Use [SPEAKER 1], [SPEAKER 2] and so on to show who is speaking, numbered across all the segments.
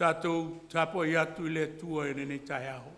[SPEAKER 1] Tatou tapuai atu i le Atua i lenei taeao.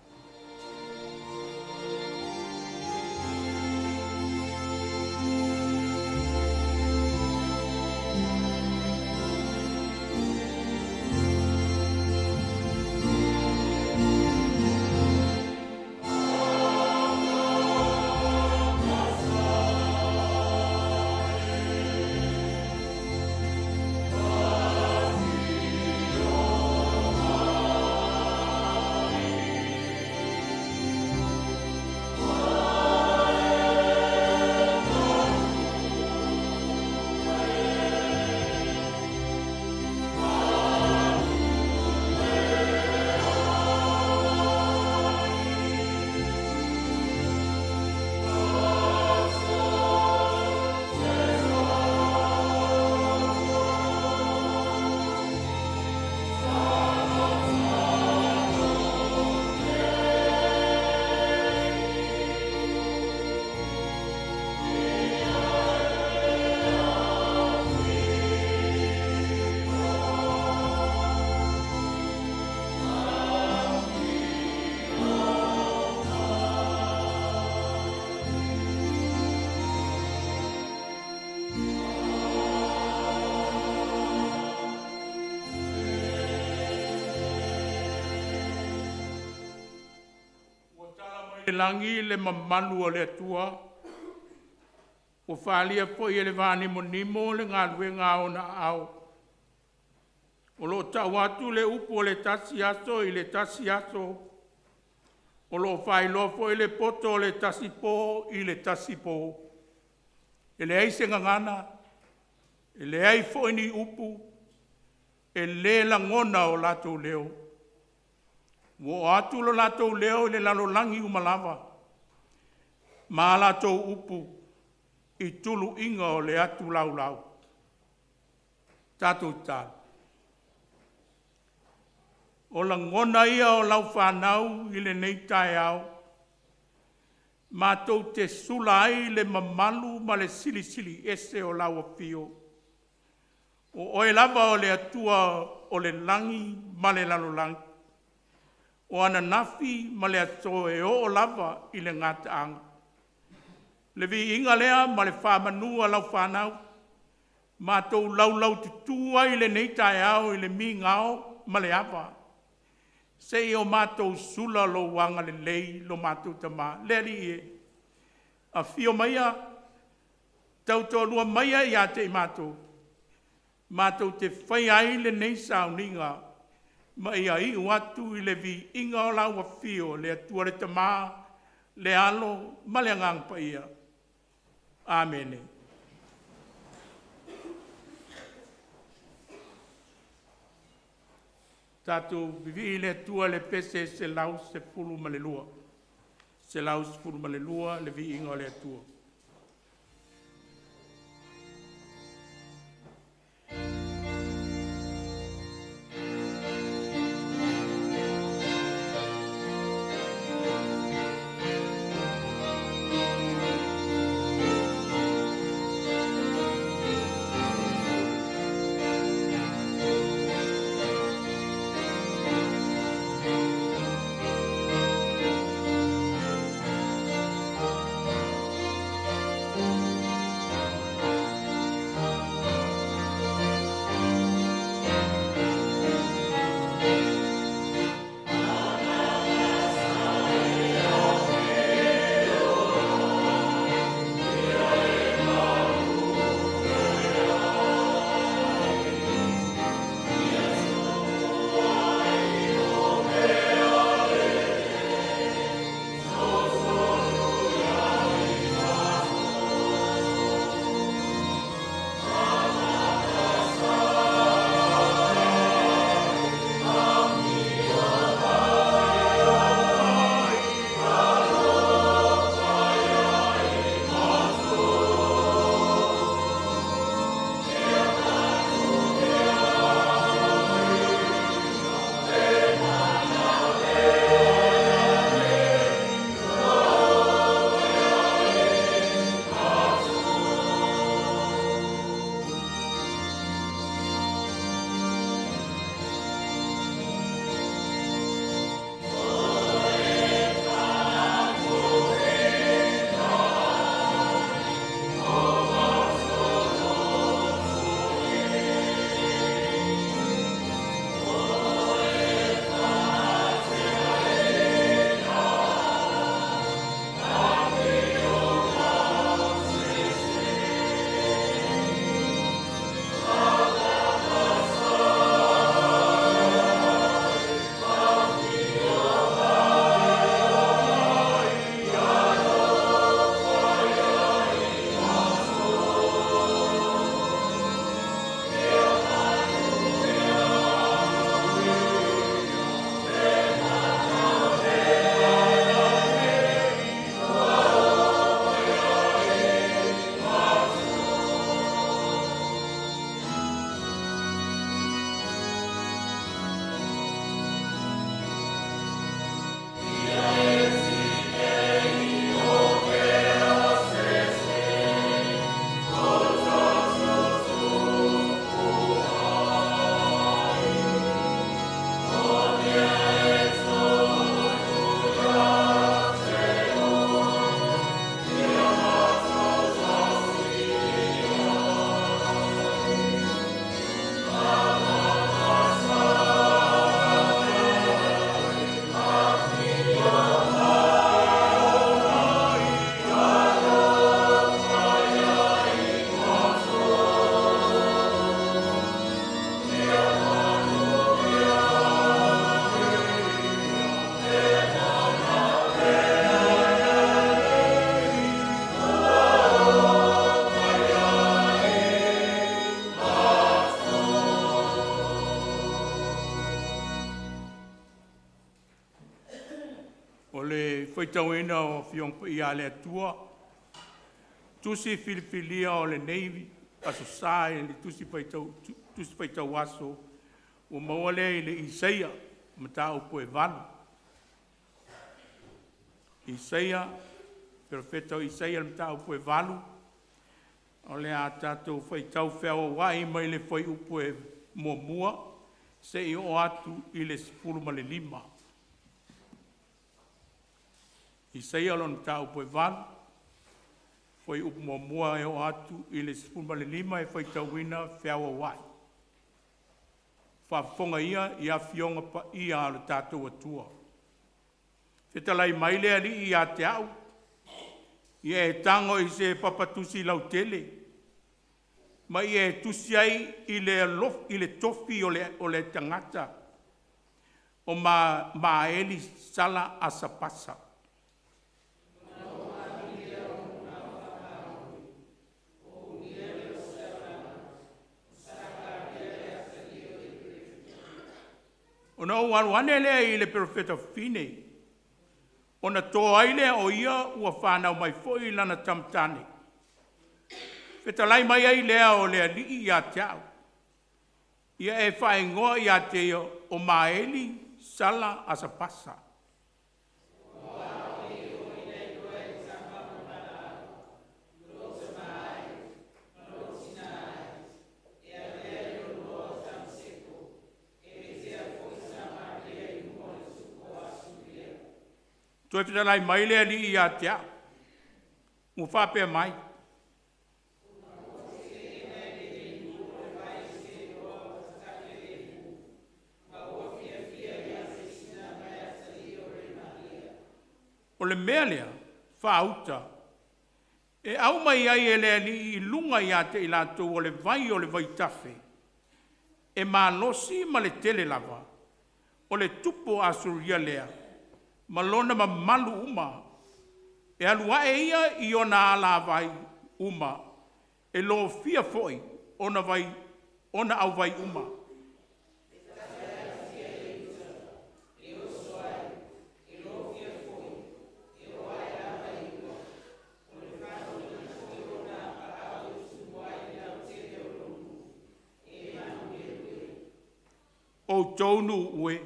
[SPEAKER 1] Ua tala mai le lagi le mamalu o le Atua, ua faaalia foi e le vanimonimo le galuega a ona aao. O lo o tau atu le upu o le tasi aso i le tasi aso, o lo o faailoa foi le poto o le tasi po i le tasi po. E leai se gagana, e leai foi ni upu, e le lagona o latou leo. Ua oo atu lo latou leo i le lalolagi uma lava, ma a latou upu i tuluiga o le atu laulau. Tatou tatalo. O lagona ia o lau fanau i lenei taeao, matou te sula ai le mamalu ma le silisili ese o lau afio. O Oe lava o le Atua o le lagi ma le lalolagi, o ananafi ma le aso e oo lava i le gataaga. Le viiga lea ma le faamanu a lau fanau, matou laulaututu ai i lenei taeao i le migao ma le ava, seia o matou sula lou agalelei lo matou Tama. Le Alii e, afio maia, tautoalua maia ia te i matou, matou te faia ai lenei sauniga ma ia iu atu i le viiga o lau afio, le Atua le Tama, le Alo ma le Agaga Paia. Amene. Tatou vivii i le Atua i le pese 112, 112 le viiga o le Atua. O le faitauina o Afioga Paia a le Atua, tusi filifilia o lenei Aso Sa i le Tusi Faitau, Tusi Faitau Aso ua maua lea i le Isaia, mataupu e 8. Isaia, Perofeta o Isaia le mataupu e 8, o le a tatou faitau feauauai mai le fuaiupu e 1 seia oo atu i le 15. Isaia lona mataupu e 8, fuaiupu muamua e oo atu i le 15 e faitauina feauauai. Faafofoga ia i afioga paia a lo tatou Atua. Fetalai mai le Alii ia te au, ia e tago i se papa tusi lautele, ma ia e tusi ai i le alofi i le tofi o le tagata o Maeli Sala Asapasa. Ona ou alu ane lea i le perofeta fafine, ona to ai lea o ia ua fanau mai foi lana tama tane. Fetalai mai ai lea o le Alii ia te au, ia e faaigoa ia te ia o Maeli Sala Asapasa. Toe fetalai mai le Alii ia te au, ua faapea mai, o le mea lea faauta e aumai ai e le Alii i luga ia te i latou o le vai o le vaitafe e malosi ma le tele lava, o le tupu o Asuria lea ma lona mamalu uma, e alu ae ia i ona alavai uma, e lofia foi ona vai ona auvai uma. Outou nuu e,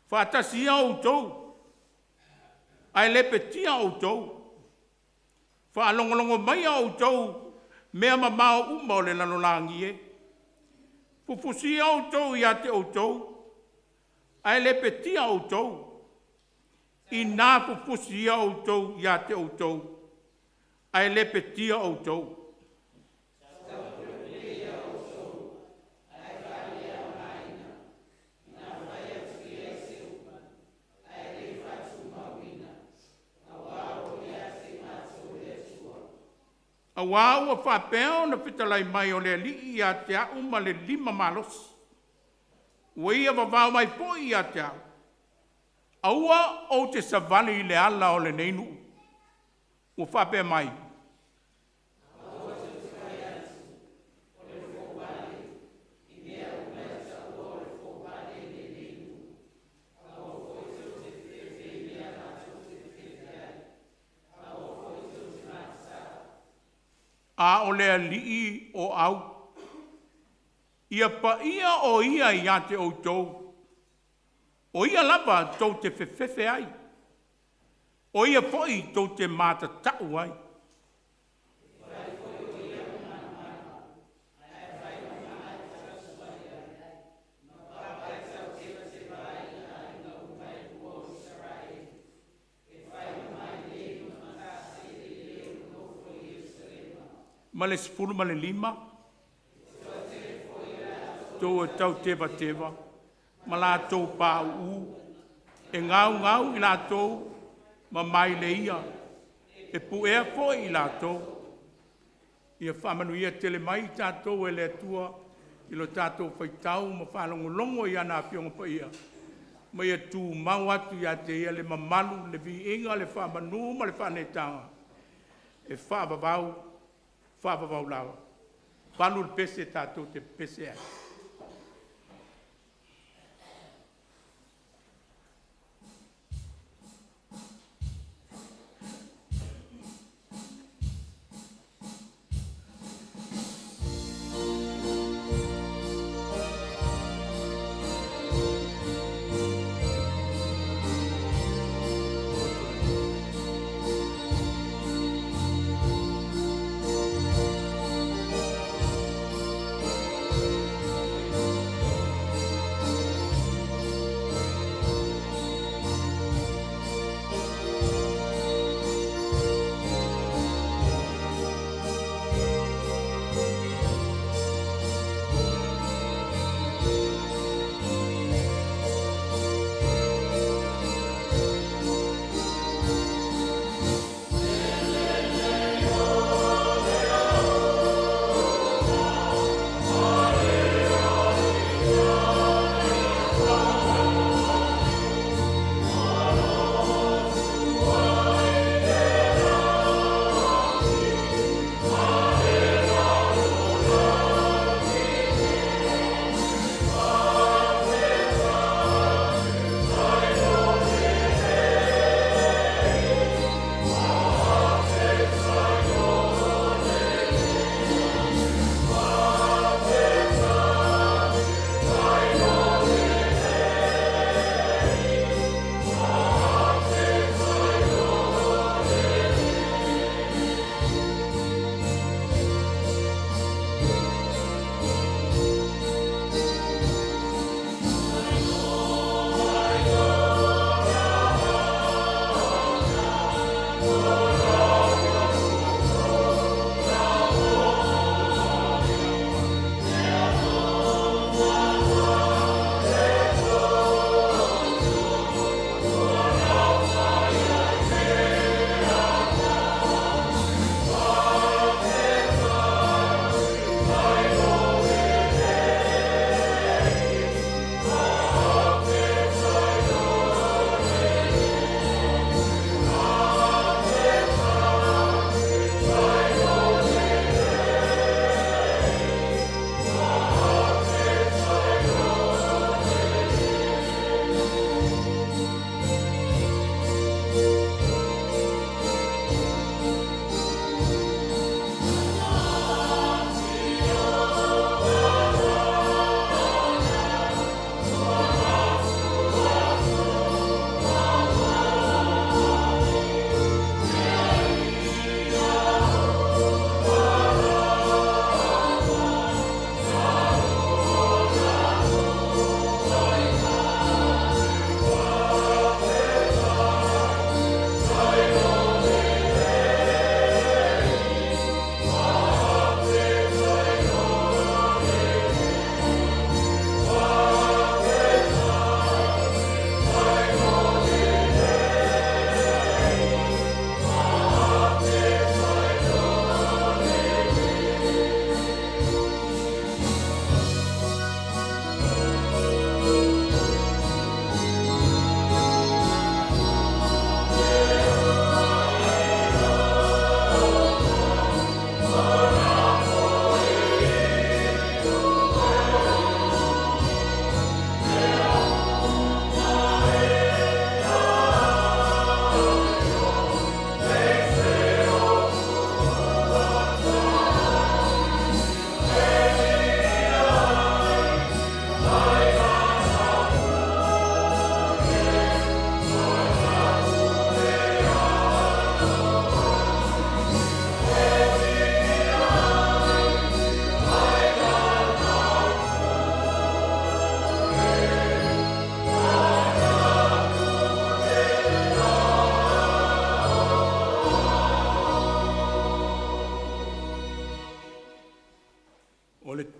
[SPEAKER 1] faatasi ia outou, ae lepetia outou. Faalogologo maia outou mea mamao uma o le lalolagi e. Fufusi outou ia te outou, ae lepetia outou. Ina fufusi ia outou ia te outou, ae lepetia outou. Auā ua faapea ona fetalai mai o le Alii ia te a'u ma le lima malosi, ua ia vavao mai foi ia te a'u, aua ou te savali i le ala o lenei nuu, ua faapea mai, a o le Alii o au, ia paia o ia ia te outou, o ia lava tou te fefefe ai, o ia foi tou te matata'u ai. Ma le 15 tou e tau tevateva ma latou pauu, e gaugau i latou ma mailei e puea foi i latou. Ia faamanuia tele mai i tatou e le Atua i lo tatou faitau ma faalogologo i ana Afioga Paia, ma ia tumau atu ia te Ia le mamalu, le viiga, le faamanu ma le faaneetaga e faavavau, faavavau lava. Palu le pese tatou te pepese ai.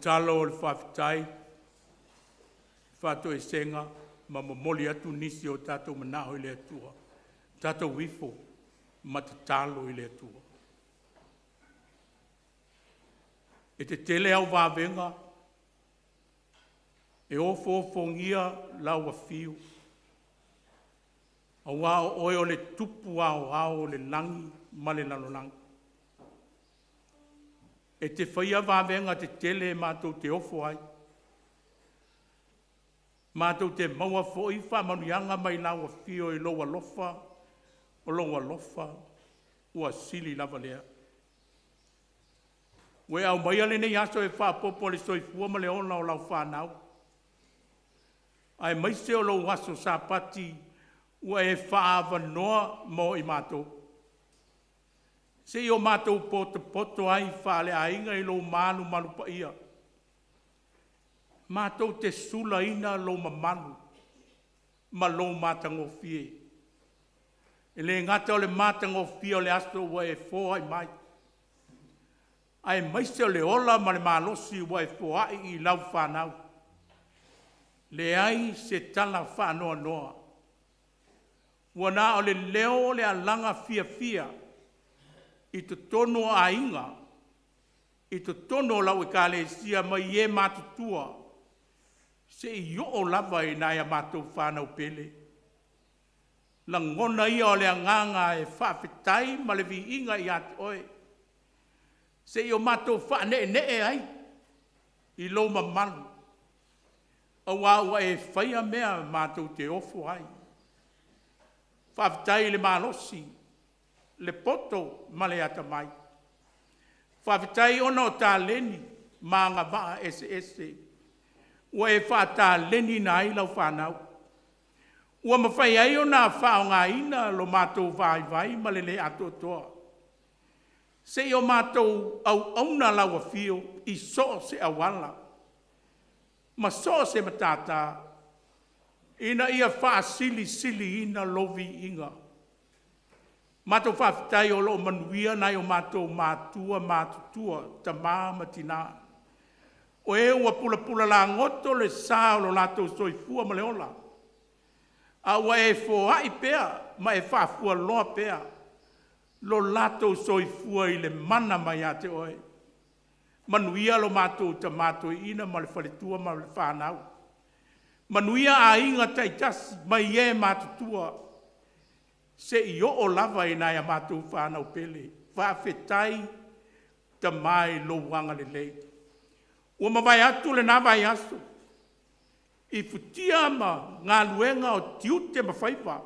[SPEAKER 1] tatalo o le faafetai, faatoesega ma momoli atu nisi o tatou manao i le Atua. Tatou ifo ma tatalo i le Atua. E tetele ao vavega, e ofoofogia lau afio, auā o oe o le Tupu Aoao o le lagi ma le lalolagi. E te faia vavega tetele matou te ofo ai, matou te maua foi faamanuiaga mai lau afio i lou alofa, o lou alofa ua sili lava lea. Ua e aumaia lenei aso e faaopoopo i le soifua ma le ola o lau fanau, aemaise o lou aso Sapati ua e faaavanoa mo i matou, se i o matou potopoto ai faaleaiga i lou malumalu paia, matou te sulaina lou mamalu ma lou matagofie. E le gata o le matagofie o le aso ua e foai mai, aemaise o le ola ma le malosi ua e foai i lau fanau. Leai se tala faanoanoa, ua na o le leo o le alaga fiafia i totonu o aiga, i totonu o lau Ekalesia mai e matutua seia oo lava i nai a matou fanau pele. Lagona ia o le agaga e faafetai ma le viiga ia te Oe, seia o matou faaneenee ai i lou mamalu, aua ua e faia mea matou te ofo ai. Faafetai i le malosi, le poto ma le atamai. Faafetai ona o taleni ma agavaa eseese ua e faataleniina ai lau fanau, ua mafai ai ona faaaogaina lo matou vaivai ma le le atoatoa, seia o matou auauna lau afio i so o se auala ma so o se matata, ina ia faasilisiliina lou viiga. Matou faafetai o lo o manuia nai o matou matua matutua, tama ma tina, o e ua pulapula lagoto le sa o lo latou soifua ma le ola, a ua e foai pea ma e faafualoa pea lo latou soifua i le mana mai ia te Oe. Manuia lo matou tama toeaina ma le faletua ma le fanau, manuia aiga taitasi mai e matutua seia oo lava i nai a matou fanau pele. Faafetai Tama i lou agalelei. Ua mavae atu lena vaiaso i futia ma galuega o tiute ma faiva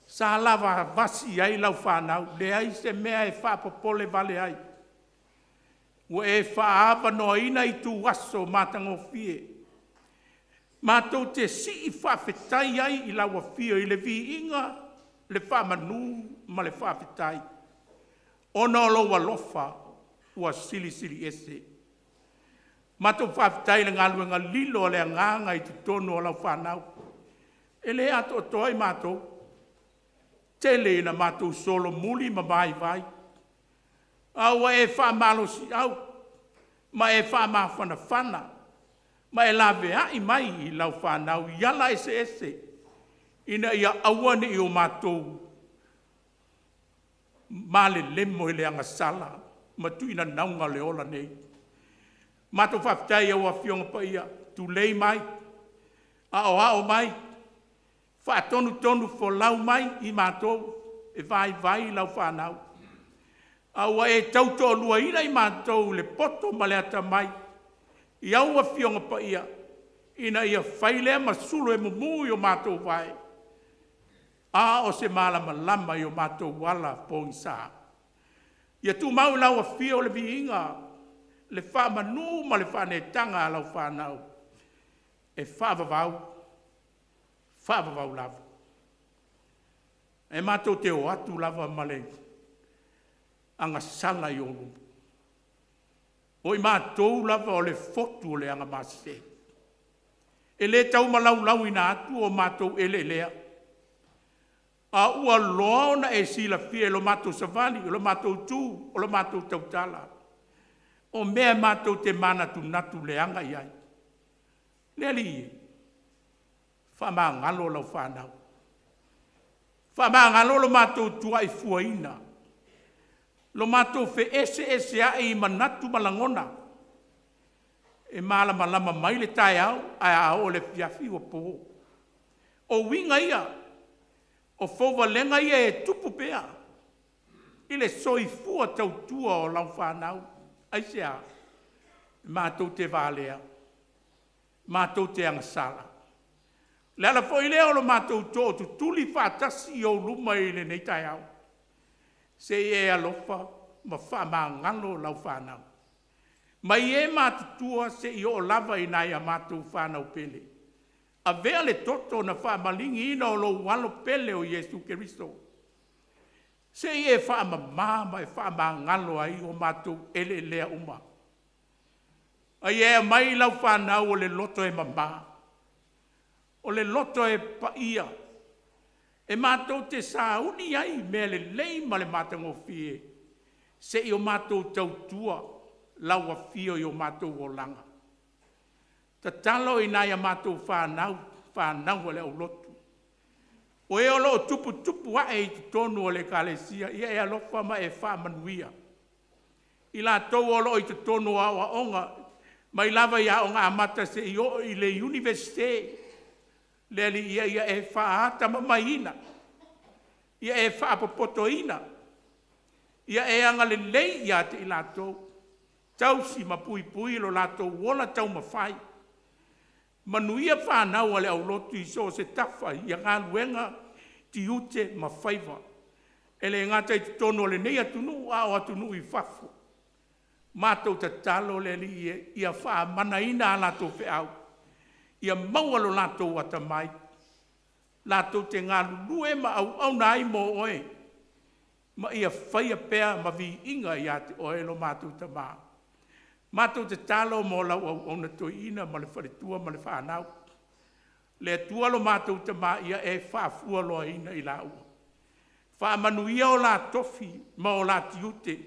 [SPEAKER 1] sa lava vasi ai lau fanau, leai se mea e faapopole vale ai. Ua e faaavanoaina ituaso matagofie matou te sii faafetai ai i lau afio i le viiga, le faamanu ma le faafetai, ona o lou alofa ua silisili ese. Matou faafetai i le galuega lilo a le Agaga i totonu o lau fanau, e le atoatoa i matou, tele ina matou solomuli ma vaivai, a ua e faamalosiau ma e faamafanafana ma e laveai mai i lau fanau i ala eseese, ina ia aua ne i o matou malelemo i le agasala ma tuinanauga o le ola nei. Matou faafetai i au Afioga Paia, tulei mai, aoao mai, faatonutonufolau mai i matou e vaivai lau fanau, a ua e tautoaluaina i matou i le poto ma le atamai i au Afioga Paia, ina ia fai lea ma sulu e mumu i o matou vae, a o se malamalama i o matou ala pogisa. Ia tumau i lau afio le viiga, le faamanu ma le faaneetaga a lau fanau e faavavau, faavavau lava. Ae matou te o atu lava ma le agasala i ou luma, o i matou lava o le fotu o le agamasese. E le tau malaulauina atu o matou eleelea, a ua loa ona e silafia i lo matou savali, o le matou tu, o le matou tautala. O mea e matou te manatunatu leaga i ai. Le Alii e, faamagalo lau fanau, faamagalo lo matou tuaifuaina, lo matou feeseeseai i manatu ma lagona, e malamalama mai le taeao, ae a oo i le afiafi ua po. O uiga ia, o fouvalega ia e tupu pea i le soifua tautua o lau fanau. Aisea? Matou te valea, matou te agasala. O le ala foi lea o lo matou tootutuli faatasi i ou luma i lenei taeao, se i e alofa ma faamagalo lau fanau. Mai e matutua seia oo lava i nai a matou fanau pele. Avea le toto na faamaligiina o lou alo pele o Iesu Keriso, se i e faamama ma e faamagalo ai o matou eleelea uma. A ia e aumai lau fanau o le loto e mama, o le loto e paia, e matou te sauni ai i mea lelei ma le matagofie, se i o matou tautua lau afio i o matou olaga. Tatalo i nai a matou fanau, fanau a le aulotu, o e o lo o tuputupu ae i totonu o le Ekalesia, ia e alofa ma e faamanuia. I latou o lo o i totonu o aoaoga, mai lava i Aoga Amata seia oo i le Iunivesite, le Alii ia, ia e faatamamaiina, ia e faapopotoina, ia e agalelei ia te i latou, tausi ma puipui lo latou ola taumafai. Manuia fanau a le aulotu i so o se tafa i galuega, tiute ma faiva. E le gata i totonu o lenei atunuu a o atunuu i fafo. Matou tatalo le Alii e, ia faamanaina a latou feau, ia maua lo latou atamai, latou te galulue ma auauna ai mo Oe, ma ia faia pea ma viiga ia te Oe lo matou Tama. Matou tatalo mo lau auauna toeaina ma le faletua ma le fanau. Le Atua lo matou Tama, ia e faafualoaina i laua, faamanuia o la tofi ma o la tiute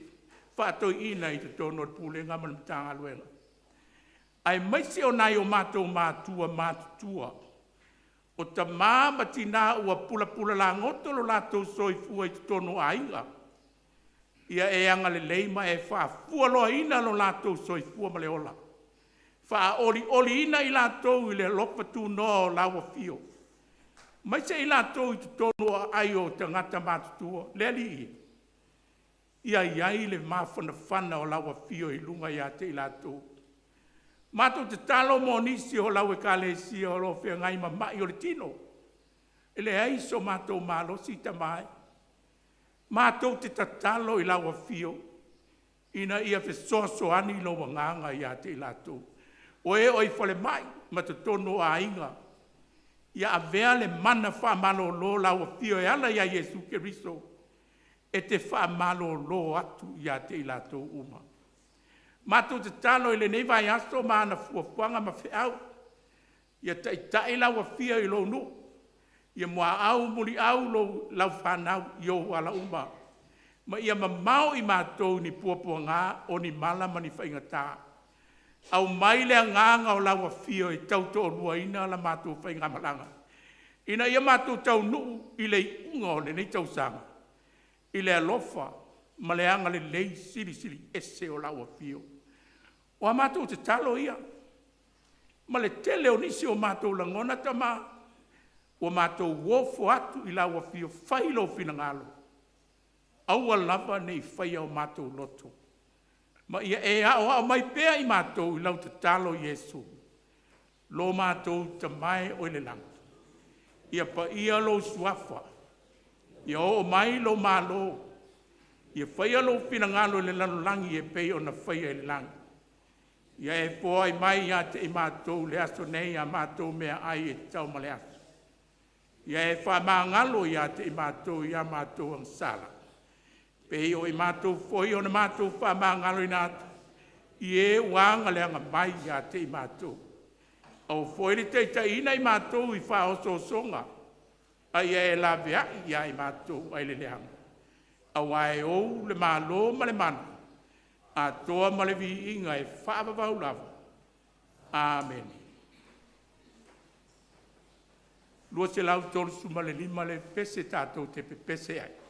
[SPEAKER 1] faatoeaina i totonu o le pulega ma le Matagaluega, aemaise o nai o matou matua matutua, o tama ma tina ua pulapula lagoto lo latou soifua i totonu o aiga. Ia e agalelei ma e faafualoaina lo latou soifua ma le ola, faaolioliina i latou i le alofa tunoa o lau afio, aemaise i latou i totonu o aai o tagata matutua. Le Alii, ia i ai le mafanafana o lau afio i luga ia te i latou. Matou tatalo mo nisi o lau ekalesia o lo o feagai ma mai o le tino, e leai so matou malosi tama e, matou te tatalo i lau afio ina ia fesoasoani lou agaga ia te i latou, o e o i falemai ma totonu o aiga. Ia avea le mana faamalolo o lau afio e ala ia Iesu Keriso e te faamalolo atu ia te i latou uma. Matou tatalo i lenei vaiaso ma ana fuafuaga ma feau, ia taitai lau afio i lou nuu, ia muaau muliau lou, lau fanau i ou ala uma, ma ia mamao i matou i ni puapuaga, o ni mala ma ni faigata. Aumai le agaga o lau afio e tautoaluaina la matou faigamalaga, ina ia matou taunuu i le iuga o lenei tausaga i le alofa ma le agalelei silisili ese o lau afio. O a matou tatalo ia ma le tele o nisi o matou lagona, Tama, ua matou ofo atu i lau afio, fai lou finagalo, aua lava ne i faia o matou loto, ma ia e aoao mai pea i matou i lau tatalo Iesu. Lo matou Tama e oi le lagi, ia paia lou suafa, ia oo mai lou Malo, ia faia lou finagalo i le lalolagi e pei ona faia i le lagi. Ia e foai mai ia te i matou i le aso nei a matou meaai e tatau ma le aso. Ia e faamagalo ia te i matou ia matou agasala, e pei o i matou foi ona matou faamagaloina atu i e ua agaleaga mai ia te i matou. Aua foi ne i taitaiina i matou i faaosoosoga, a ia e laveai ia i matou mai le leaga, aua e ou le Malo ma le mana, atoa ma le viiga e faavavau lava. Amene. 235 le pese tatou te pepese ai.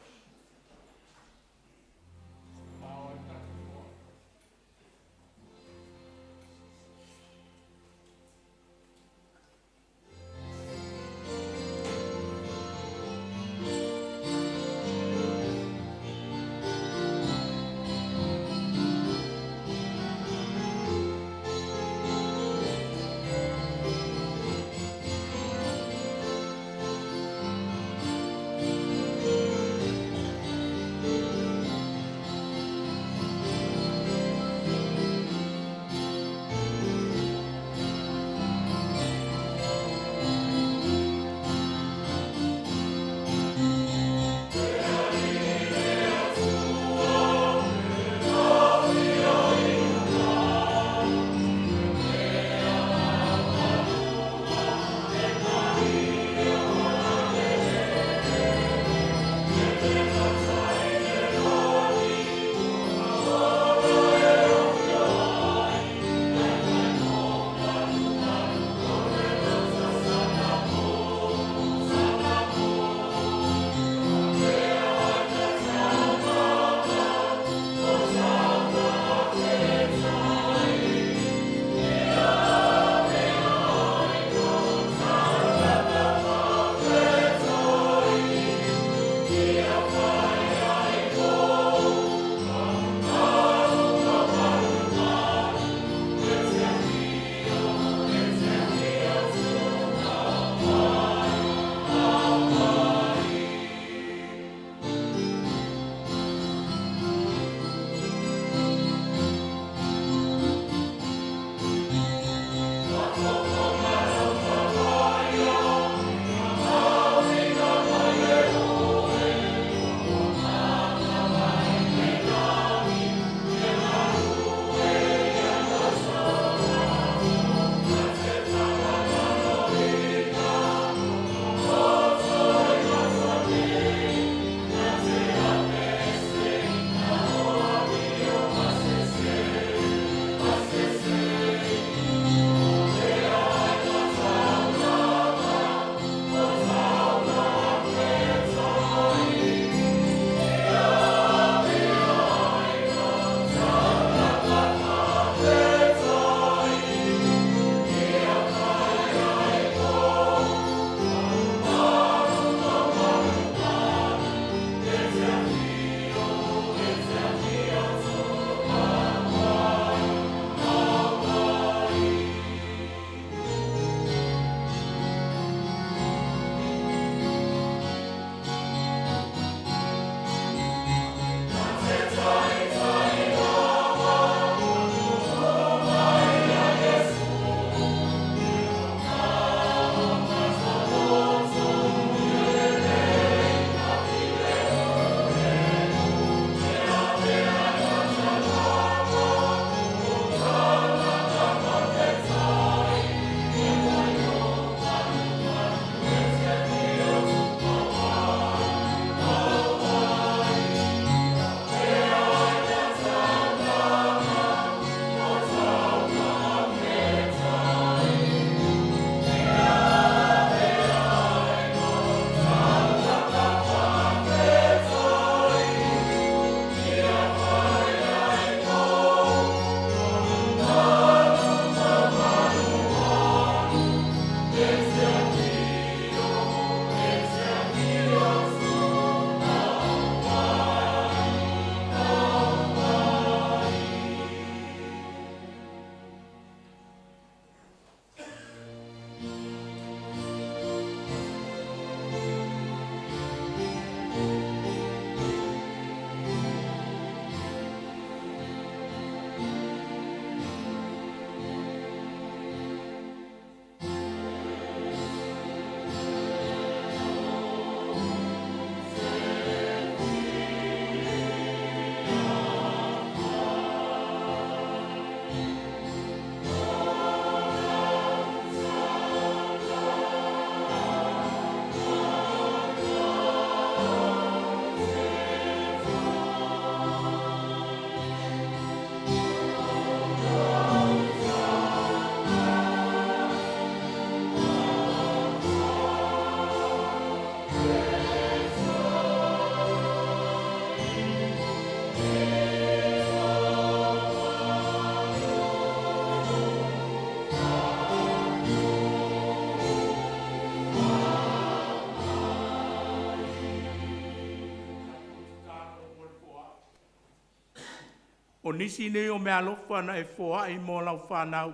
[SPEAKER 1] O nisi nei o meaalofa na e foai mo lau fanau,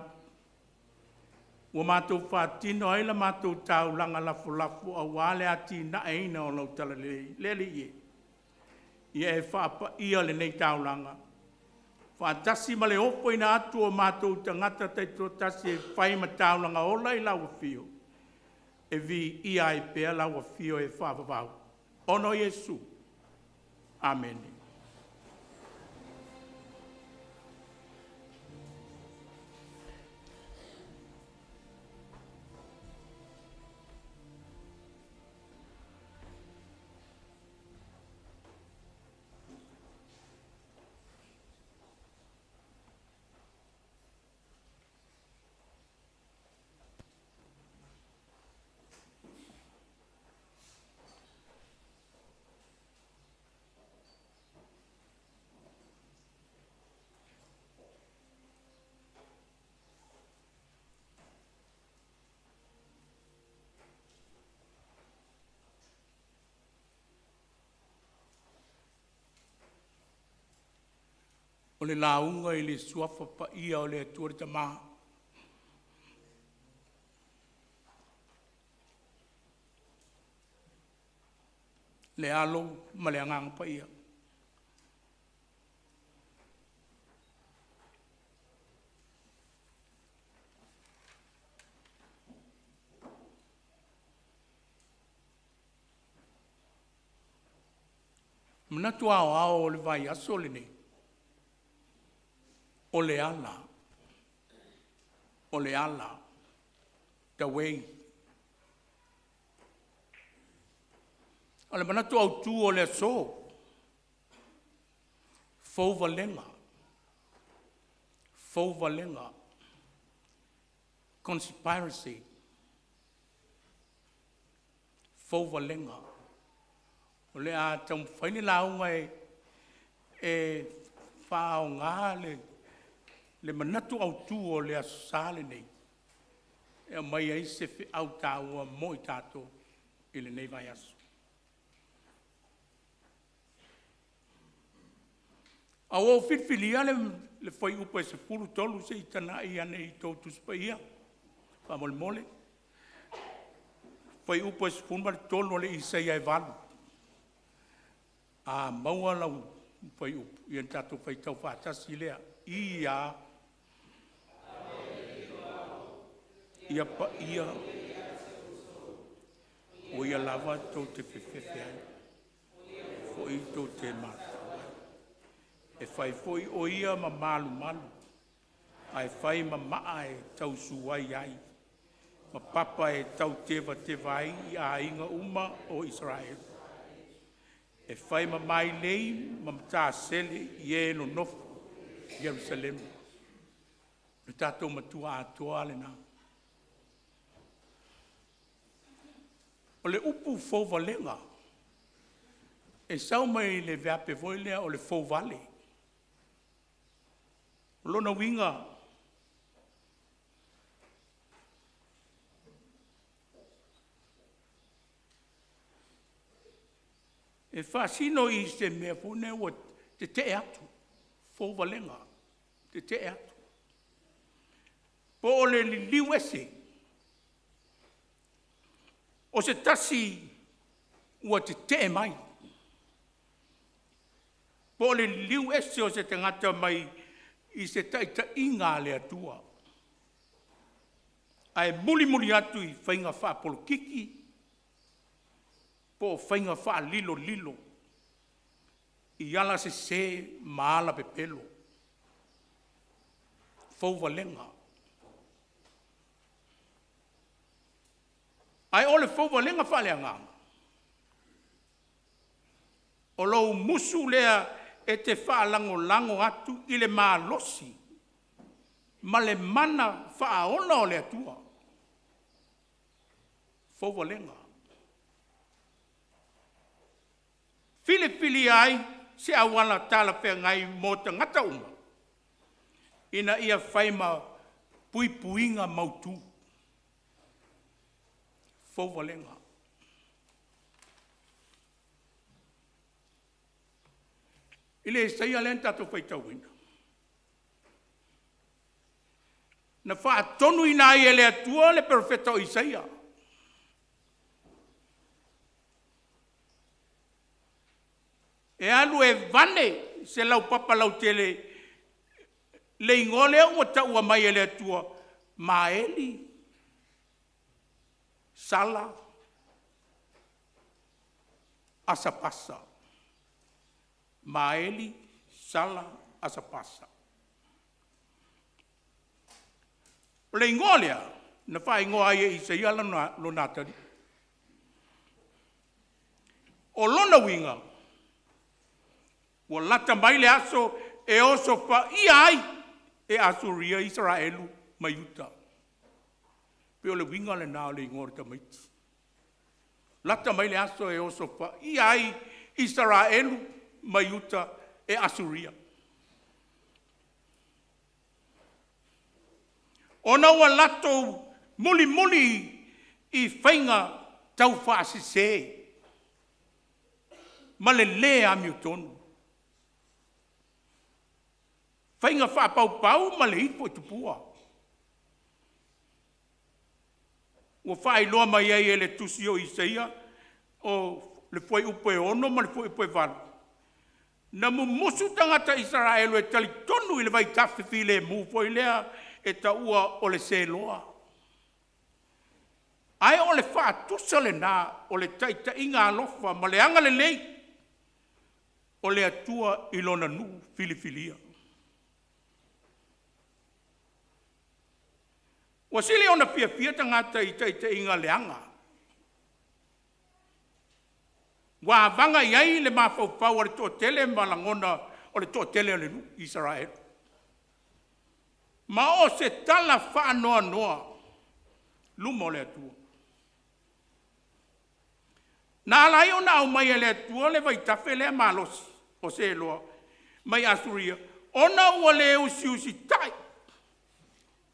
[SPEAKER 1] ua matou faatino ai la matou taulaga lafolafo aua le atinaeina o lau talalelei. Le Alii e, ia e faapaia lenei taulaga, faatasi ma le ofoina atu o matou tagata taitoatasi e fai ma taulaga ola i lau afio, e viia ai pea lau afio e faavavau, ona o Iesu. Amene. O le lauga i le Suafa Paia o le Atua le Tama, le Alo ma le Agaga Paia. O manatu aoao o le vaiaso lenei, o le ala, o le ala, the way. O le manatu autu o le aso, fou valega, fou valega, conspiracy, fou valega. O le a taumafai le lauga e faaaoga le manatu autu o le Aso Sa lenei e aumai ai se feau taua mo i tatou i lenei vaiaso. A ua ou filifilia le fuaiupu e 13, se i tagai ane i tou Tusi Paia faamolemole. Fuaiupu e 13 o le Isaia e 8. A maua lau fuaiupu, ia ona tatou faitau faatasi lea. Ia, ia paia, o ia lava tou te fefefe ai, foi tou te matau ai. E fai foi o ia ma malumalu, ae fai ma maa e tausuai ai, ma papa e tautevateva ai i aiga uma o Isaraelu. E fai ma mailei ma matasele i e nonofo i Yerusalema. O le tatou Matua atoa lena. O le upu fouvalega, e sau mai le veape foi lea o le fouvale. O lona uiga, e faasino i se mea foi lea ua tetee atu, fouvalega, tetee atu. Po o le liliu ese o se tasi ua tetee mai, po o le liliu ese o se tagata mai i se taitaiga a le Atua, ae mulimuli atu i faiga faapolokiki po o faiga faalilolilo i ala sese ma ala pepelo. Fouvalega. Ae o le fouvalega faaleagaga, o lou musu lea e te faalagolago atu i le malosi ma le mana faaola o le Atua. Fouvalega. Filifilia ai se auala talafeagai mo tagata uma, ina ia fai ma puipuiga mautu. Fouvalega. I le Isaia lea na tatou faitauina, Na faatonuina ai e le Atua le perofeta o Isaia e alu e vale se laupapa lautele le igoa lea ua taua mai e le Atua, Maeli Sala Asapasa. Maeli Sala Asapasa. O le igoa lea na faaigoa ai e Isaia lona atalii. O lona uiga, ua lata mai le aso e osofaia ai e Asuria Isaraelu ma Iuta. E pei o le uiga lena o le igoa o le tamaiti. Lata mai le aso e osofaia ai Isaraelu ma Iuta e Asuria. Ona ua latou mulimuli i faiga taufaasese ma le lē amiotonu, faiga faapaupau ma le ifo i tupua. Ua faailoa mai ai e le tusi o Isaia o le fuaiupu e 6 ma le fuaiupu e 8, na mumusu tagata Isaraelu e talitonu i le vaitafe filemu foi lea e taua o le Seloa. Ae o le faatusa lena o le taitaiga alofa ma le agalelei o le Atua i Lona nuu filifilia. Ua sili ona fiafia tagata i taitaiga leaga, ua vaga i ai le mafaufau o le toatele ma lagona o le toatele o le nuu Isaraelu. Ma o se tala faanoanoa luma o le Atua. Na ala ai ona aumai e le Atua le vaitafe lea malosi o Seloa mai Asuria, ona ua le usiusitai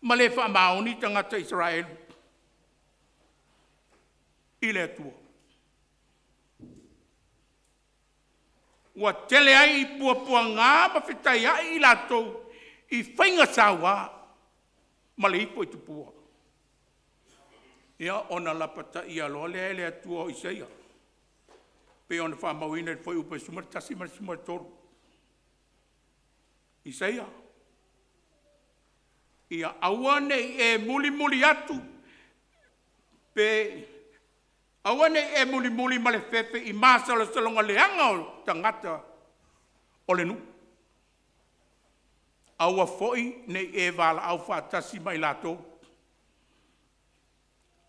[SPEAKER 1] ma le faamaoni tagata Isaraelu i le Atua. Ua tele ai puapuaga ma fetaiai i latou i faiga saua ma le ifo i tupua. Ia ona lapataia loa lea e le Atua o Isaia, pei ona faamauina i le fuaiupu e 11 ma le 13. Isaia, ia aua ne i e mulimuli atu pe aua ne i e mulimuli ma le fefe i masalosaloga leaga o tagata o le nuu. Aua foi ne i e valaau faatasi ma i latou,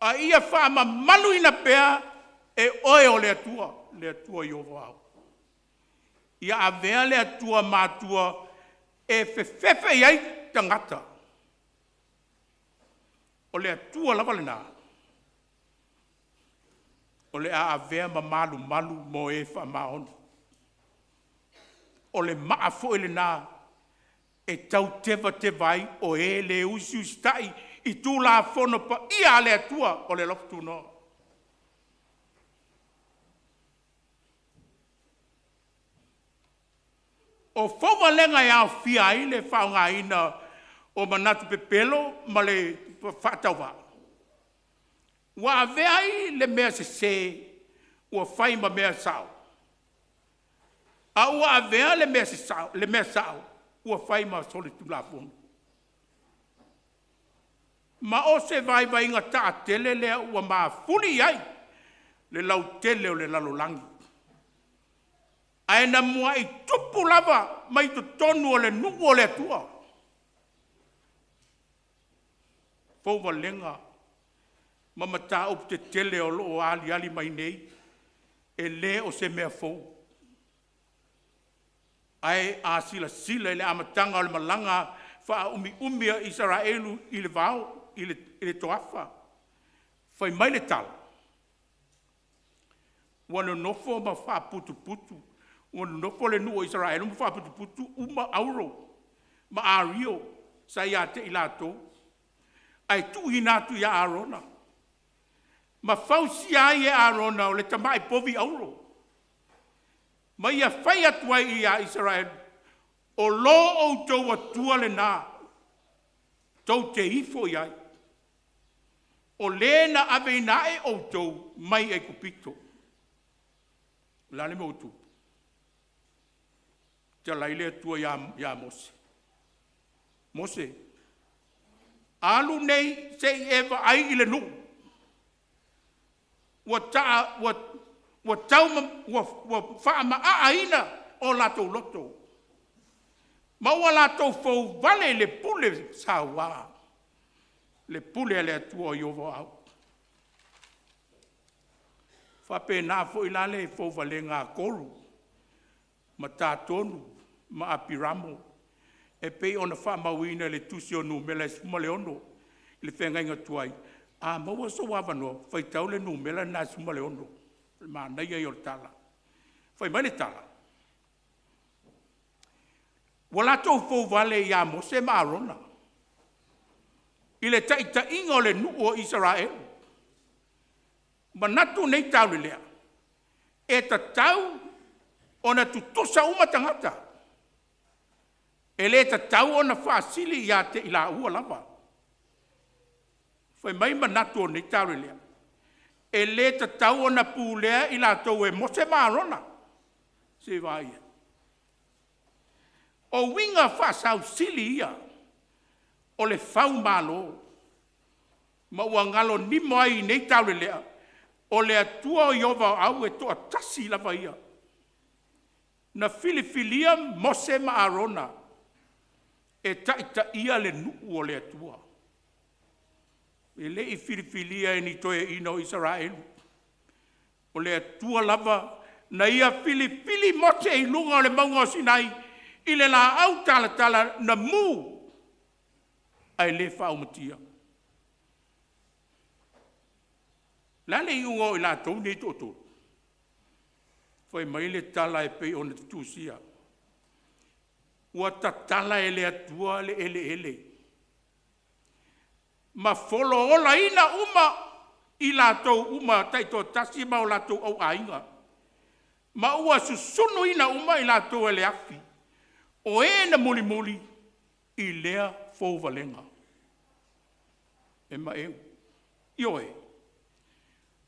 [SPEAKER 1] a ia faamamaluina pea e oe o le Atua, le Atua Ieova. Ia avea le Atua matua e fefefe i ai tagata. O le Atua lava lena o le a avea ma malumalu mo e faamaoni. O le maa foi lena e tau tevateva ai o e le usiusitai i Tulafono paia a le Atua o le alofa tunoa. O fouvalega e aofia ai le faaaogaina o manatu pepelo ma le faatauvaa, ua avea ai le mea sese ua fai ma mea sao, a ua avea le mea sao ua fai ma solitulafono. Ma o se vaivaiga taatele lea ua mafuli i ai le lautele o le lalolagi. Ae na muai tupu lava mai totonu o le nuu o le Atua. Fouvalega ma mataupu tetele o lo o aliali mai nei, e le o se mea fou. Ae a silasila i le amataga o le malaga faaumiumi a Isaraelu i le vao i le toafa, fai mai le tala, ua nonofo ma faaputuputu, ua nonofo le nuu o Isaraelu ma faaputuputu uma auro ma ario sa ia te i latou, ae tuuina atu ia Arona ma fausia ai e Arona o le tamai povi auro, ma ia fai atu ai ia Isaraelu, o lo outou Atua lena. tou te ifo i ai, o le na aveina ae outou mai Aikupito. O le a le mea ua tupu? Fetalai le Atua ia Mose, Mose, alu nei se i e vaai i le nuu ua ta ua ua tau ua ua faamaaaina o latou loto, ma ua latou fouvale i le pule saua, le pule a le Atua o Ieova o Au. E faapena foi la le fouvalega a Koro ma Tatonu ma Apiramo e pei ona faamauina i le tusi o Numera e 16 i le feagaiga tuai. A maua sou avanoa, faitau le numera lena e 16, o le manaia ia o le tala. Fai mai le tala, ua latou fouvale ia Mose ma Arona i le taitaiga o le nuu o Isaraelu. Manatu nei taulelea, e tatau ona tutusa uma tagata, e le tatau ona faasili ia te i laua lava. Fai mai manatu o nei taulelea, e le tatau ona pulea i latou e Mose ma Arona. Se i vaai i ai? O uiga faasausili ia o le faumalo, ma ua galo nimo ai i nei taulelea, o le Atua o Ieova o Au e toatasi lava Ia, na filifilia Mose ma Arona e taitaia le nuu o le Atua. E le i filifilia e ni toeaiina o Isaraelu, o le Atua lava na ia filifili Mose i luga o le mauga o Sinai i le laautalatala na mu ae le faaumatia. O le a le iuga o i latou nei e toatolu? Fai mai le tala e pei ona tusia, ua tatala e le Atua le eleele ma folaolaina uma i latou uma taitoatasi ma o latou auaiga, ma ua susunuina uma i latou e le afi, o e na mulimuli i lea fouvalega. E maeu, ioe,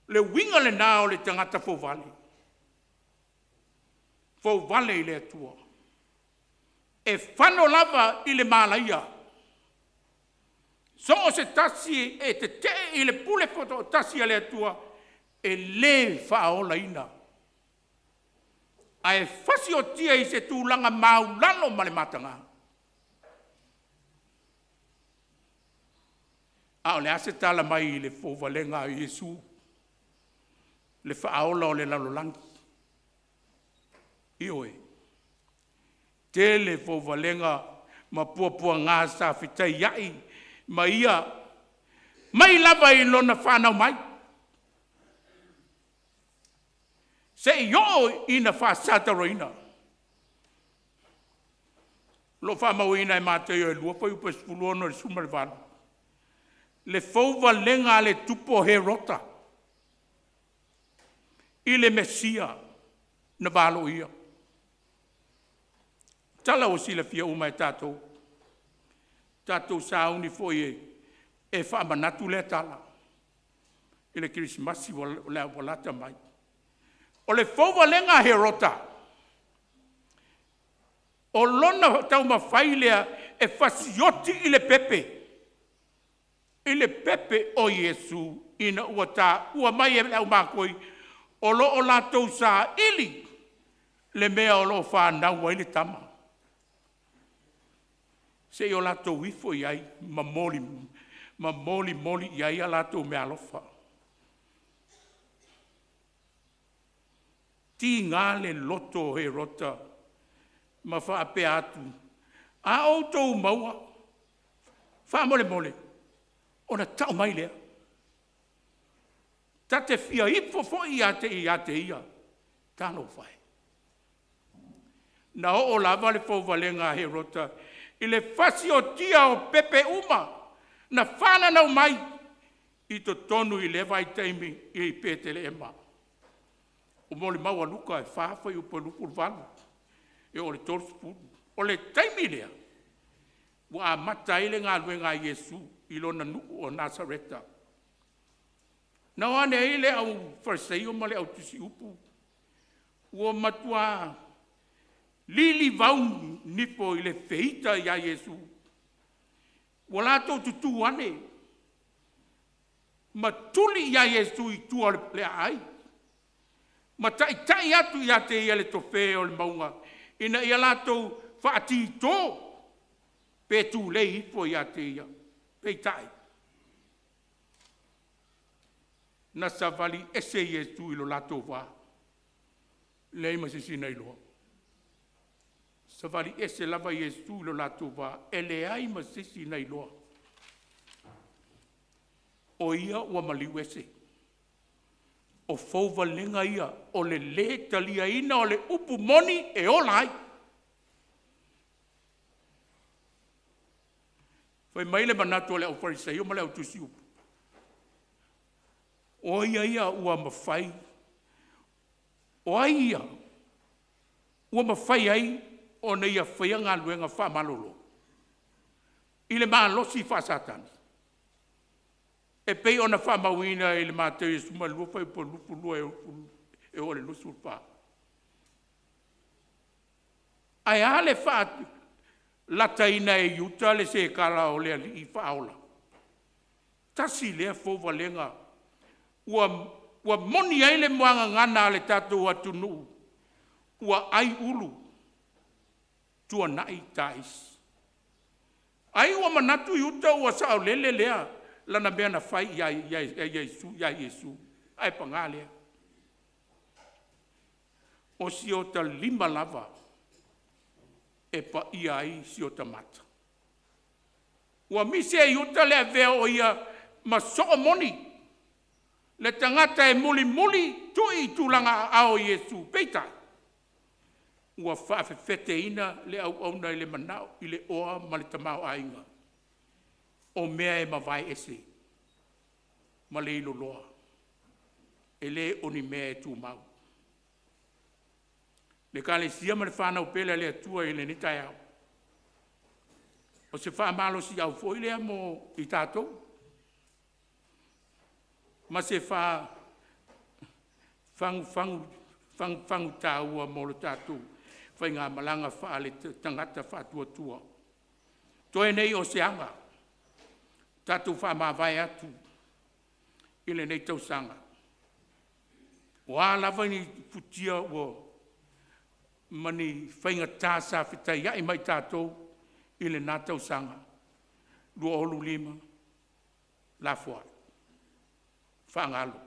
[SPEAKER 1] le uiga lena o le tagata fouvale, fouvale i le Atua. E fano lava i le malaia. So o se tasi e tetee i le pule toatasi a le Atua, e le faaolaina, ae fasiotia i se tulaga maulalo ma le mataga. A o le a se tala mai i le fouvalega a Iesu, le Faaola o le lalolagi? Ioe, tele fouvalega ma puapuaga sa fetaiai ma ia mai lava i lona fanau mai seia oo ina faasatauaina. O lo o faamauina e Mataio e 2 fuaiupu e 16 i le 18, le fouvalega a le tupu o Herota i le Mesia na valoia. Tala ua silafia uma e tatou, tatou sauni foi e faamanatu lea tala i le Kerisimasi ua lata mai. O le fouvalega a Herota, o lona taumafai lea e fasioti i le pepe, i le pepe o Iesu ina ua taua mai e le aumakoi o lo o latou saili le mea o lo o fanau ai le tama, se i o latou ifo i ai ma molimoli i ai a latou meaalofa. Tiga le loto o Herota ma faapea atu, “A outou maua, faamolemole ona tau mai lea, ta te fia ifo foi ia te ia. Talofa e! Na oo lava le fouvalega a Herota i le fasiotia o pepe uma na fananau mai i totonu i lea vaitaimi i Petelehema. O molimau a Luka e 4 fuaiupu 28 e oo i le 30. O le taimi lea, Ua amata ai le galuega a Iesu i lona nuu o Nasareta. Na o ane ai le au Fariseio ma le au tusiupu ua matua lilivau nifo i le feita ia Iesu. Ua latou tutu ane ma tuli ia Iesu i tua o le aai, ma taitai atu ia te ia le tofe o le mauga ina ia latou faatito pe tulei ifo ia te ia. Peitai, na savali ese Iesu i lo latou va, leai ma se isi na iloa. Savali ese lava Iesu i lo latou va, e leai ma se isi na iloa o ia ua maliu ese. O fouvalega ia o le lē taliaina o le upu moni e ola ai. Fai mai le manatu o le aufariseio ma le autusiupu, o ai ia ua mafai, o ai ia ua mafai ai ona ia faia galuega faamalolo i le malosi faa-Satani? E pei ona faamauina i le Mateo 12 fuaiupu 22 e oo i le 24. Ae a le faalataina e Iuta le sekala o le Alii Faaola? Tasi lea fouvalega ua moni ai le muagagana a le tatou atunuu, ua ai ulu tuanai taisi. Ai ua manatu Iuta ua saolele lea lana mea na fai ia Iesu, ae paga lea, o si ota lima lava e paia ai si ota mata. Ua misi e Iuta le avea o ia ma soo moni, le tagata e mulimuli tui i tulaga aao o Iesu, peitai ua faafefeteina le auauna i le manao i le oa ma le tamaoaiga o mea e mavae ese ma le iloloa, e le o ni mea e tumau. Le Ekalesia ma le fanau pele a le Atua i lenei taeao, o se faamalosiau foi lea mo i tatou, ma se fagufagu taua mo le tatou faigamalaga faale-tagata faatuatua. Toe nei o se aga tatou faamavae atu i lenei tausaga. O a lava ni futia ua ma ni faigata sa fetaiai ma i tatou i lena tausaga 2025, lafoai, faagalo,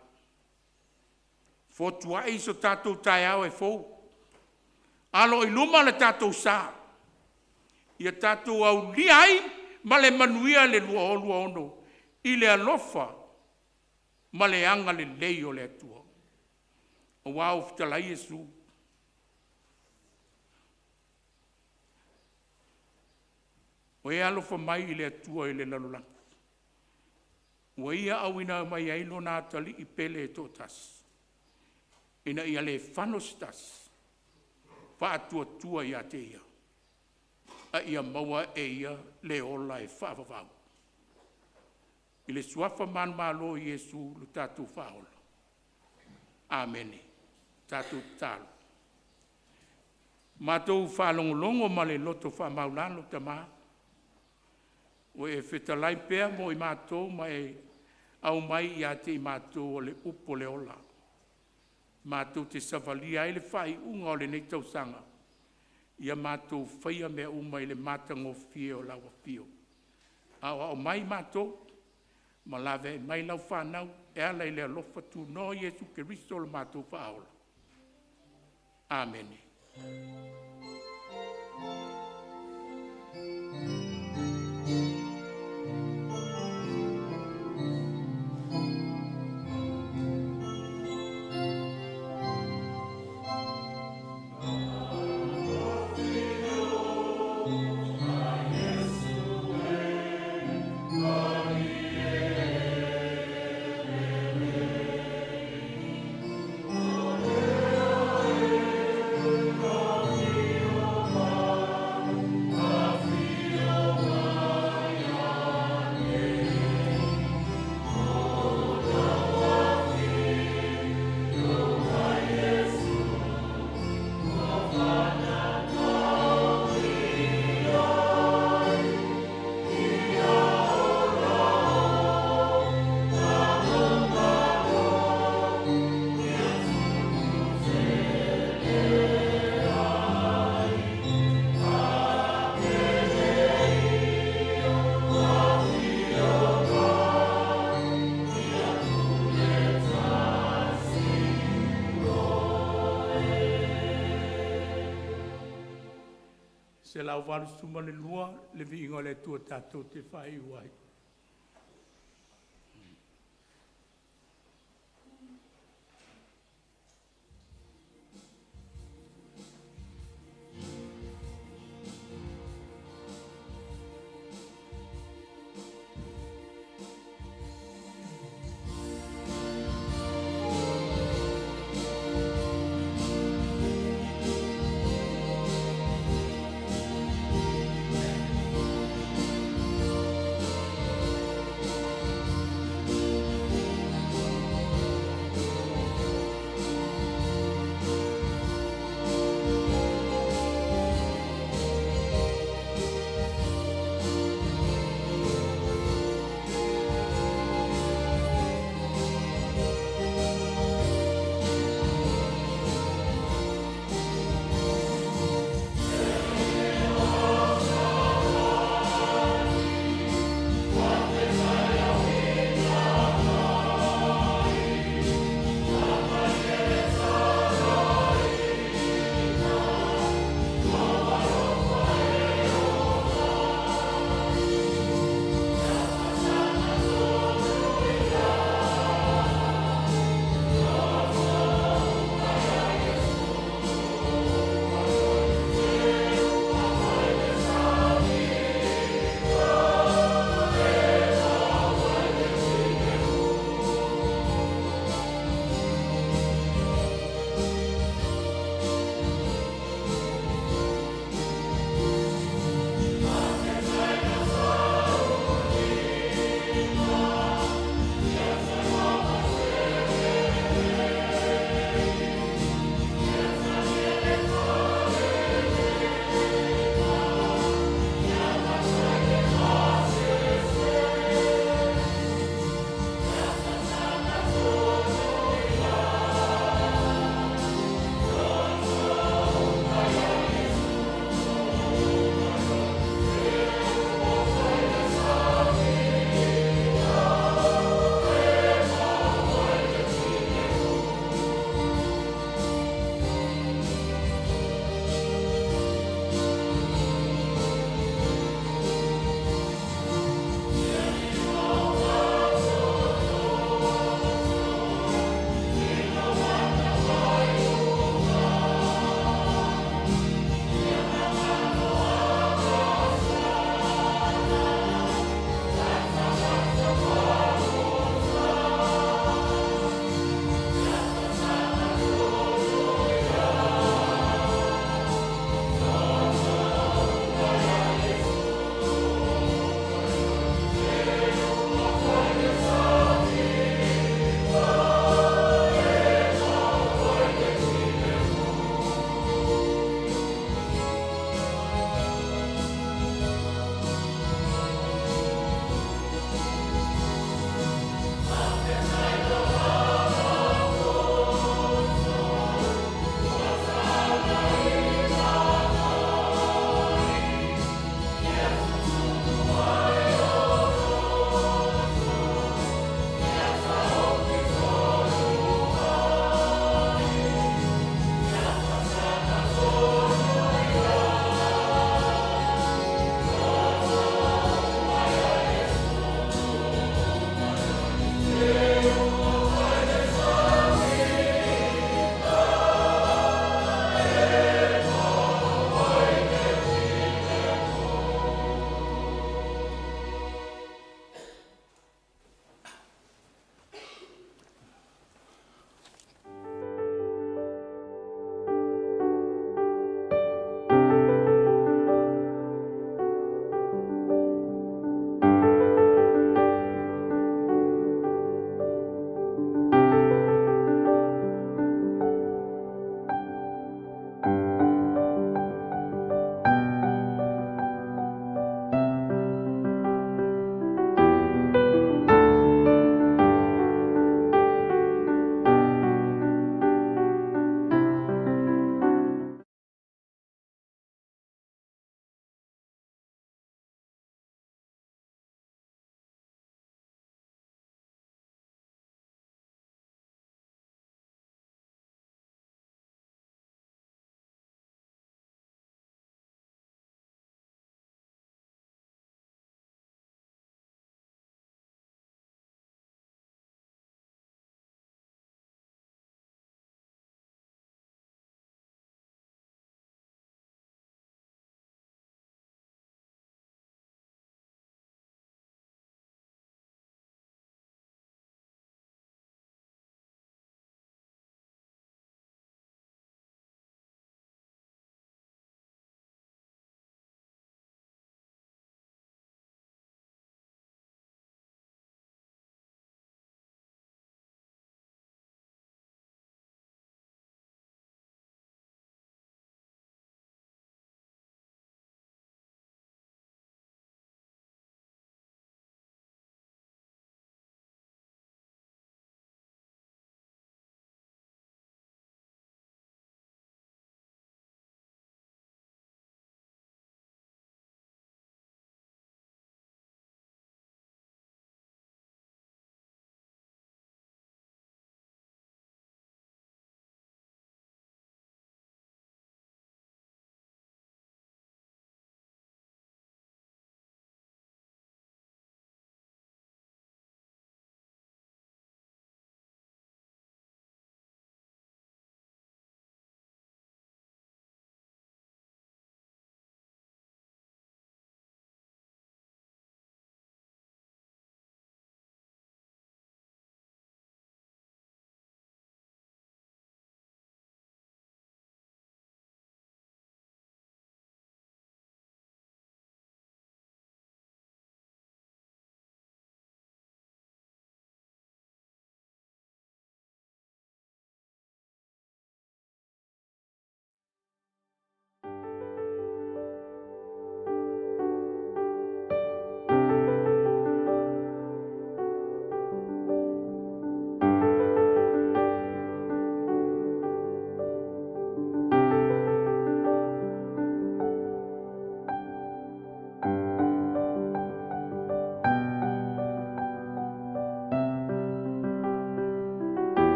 [SPEAKER 1] fotuai so tatou taeao e fou. Alo i luma le tatou sa, ia tatou aulia ai ma le manuia le 2026 i le alofa ma le agalelei o le Atua. Aua ua fetalai Iesu, o e alofa mai i le Atua i le lalolagi, ua Ia auina mai ai Lona Atalii pele e toatasi, ina ia le fano se tasi, faatuatua ia te Ia, a ia maua e ia le ola e faavavau. I le suafa manumalo o Iesu lo tatou Faaola. Amene. Tatou tatalo. Matou faalogologo ma le loto faamaualalo, Tama, ua e fetalai pea mo i matou ma e aumai ia te i matou o le upu o le ola, matou te savalia ai le faaiuga o lenei tausaga. Ia matou faia mea uma i le matagofie o lau afio. Aoao mai matou ma laveai mai lau fanau e ala i le alofa tunoa o Iesu Keriso o lo matou Faaola. Amene. 182, le viiga o le Atua tatou te faaiu ai.